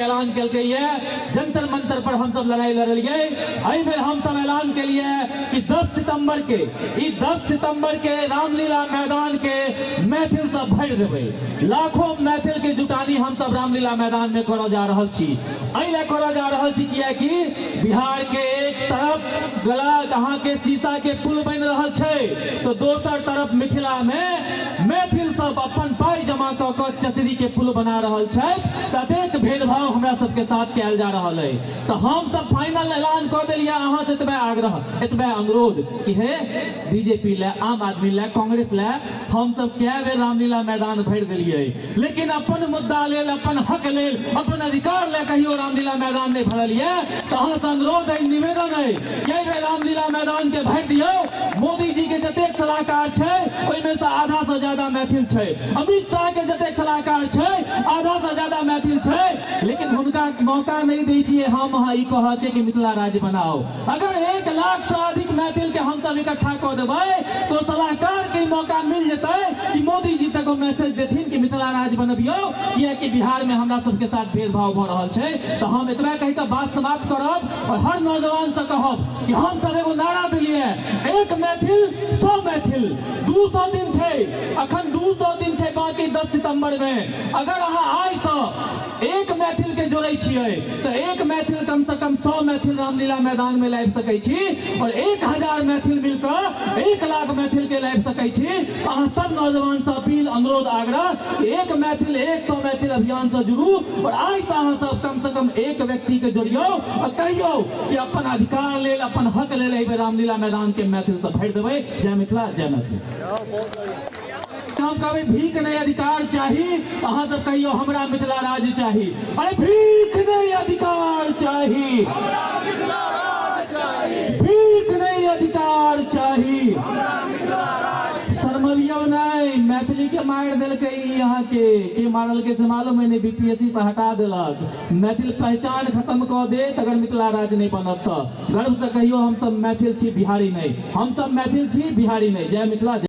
ऐलान केलकै ये, जंतर मंतर पर हमसब लड़ाई लड़लियै। एहि बेर हमसब ऐलान केलियै कि 10 सितंबर के, ई 10 सितंबर के रामलीला मैदान के मैथिल सब भरि देबै। लाखों मैथिल के जुटानी हमसब रामलीला मैदान में करऽ जा रहल छी। एहि लए करऽ जा रहल छी कियाकि बिहार के एक तरफ गला अहाँ के शीशा के पुल बनि रहल छै, तो दोसर तरफ मिथिला में मैथिल सब अपन पाई जमा कऽ कऽ चचरी के पुल बना रहल छथि। ततेक भेदभाव हमरा सबके साथ कयल जा रहल अइ। तऽ हम सब फाइनल ऐलान कऽ देलियै। अहाँ से एतबे आग्रह, एतबे अनुरोध कि हे बीजेपी लए, आम आदमी लए, कांग्रेस लए, हम सब कए बेर रामलीला मैदान भरि देलियै, लेकिन अपन मुद्दा लेल, अपन हक लेल, अपन अधिकार लए कहियो रामलीला मैदान नहि भरलियै। तऽ अहाँ से अनुरोध अइ, निवेदन अइ कि एहि बेर रामलीला मैदान के भरि दियौ। मोदी जी के जतेक सलाहकार छै ओहिमे से आधा से ज्यादा मैथिल छै। अमित शाह के जतेक सलाहकार छै आधा से ज्यादा मैथिल छै, लेकिन हुनका मौका नहि दै छियै हम अहाँ ई कहऽ के कि मिथिला राज्य बनाओ। अगर 1 लाख से अधिक मैथिल के हम सब इकट्ठा कऽ देबै तो सलाहकार के मौका मिल जेतै कि मोदी जी तक मैसेज देथिन कि मिथिला राज्य बनबियौ, कियाकि बिहार में हमरा सबके साथ भेदभाव भऽ रहल छै। तऽ हम एतबा कहि कऽ बात समाप्त करब और हर नौजवान से कहब कि हम सब एगो नारा देलियै, 1 मैथिल 100 मैथिल। 200 दिन छै, अखन 200 दिन छै बाकी 10 सितंबर में। अगर अहाँ आइ से 1 मैथिल के जोड़ै छियै तऽ 1 मैथिल कम से कम 100 मैथिल रामलीला मैदान में लाबि सकै छी और 1000 मैथिल मिलकर 1 लाख मैथिल के लाबि सकै छी। अहाँ सब नौजवान से अपील, अनुरोध, आग्रह कि 1 मैथिल 100 मैथिल अभियान से जुड़ू और आइ से अहाँ सब कम से कम 1 व्यक्ति के जोड़ियौ और कहियौ कि अपन अधिकार लेल, अपन हक लेल एहि बेर रामलीला मैदान के मैथिल से भरि देबै। जय मिथिला, जय मैथिल। हम कहबै भीख नहीं अधिकार चाही, अहाँ सब कहियो हमरा मिथिला राज्य चाही। अरे भीख नहीं अधिकार चाही, भीख नहीं अधिकार चाही। शर्मबियौ नहीं, मैथिली के मारि देलकै ई यहाँ के मारलकै से मालूम है नहीं, बीपीएससी से हटा देलक। मैथिल पहचान खत्म कऽ देत अगर मिथिला राज्य नहीं बनत तऽ। गर्व से कहियो हम सब मैथिल छी, बिहारी नहीं। हम सब मैथिल छी, बिहारी नहीं। जय मिथिला, जय।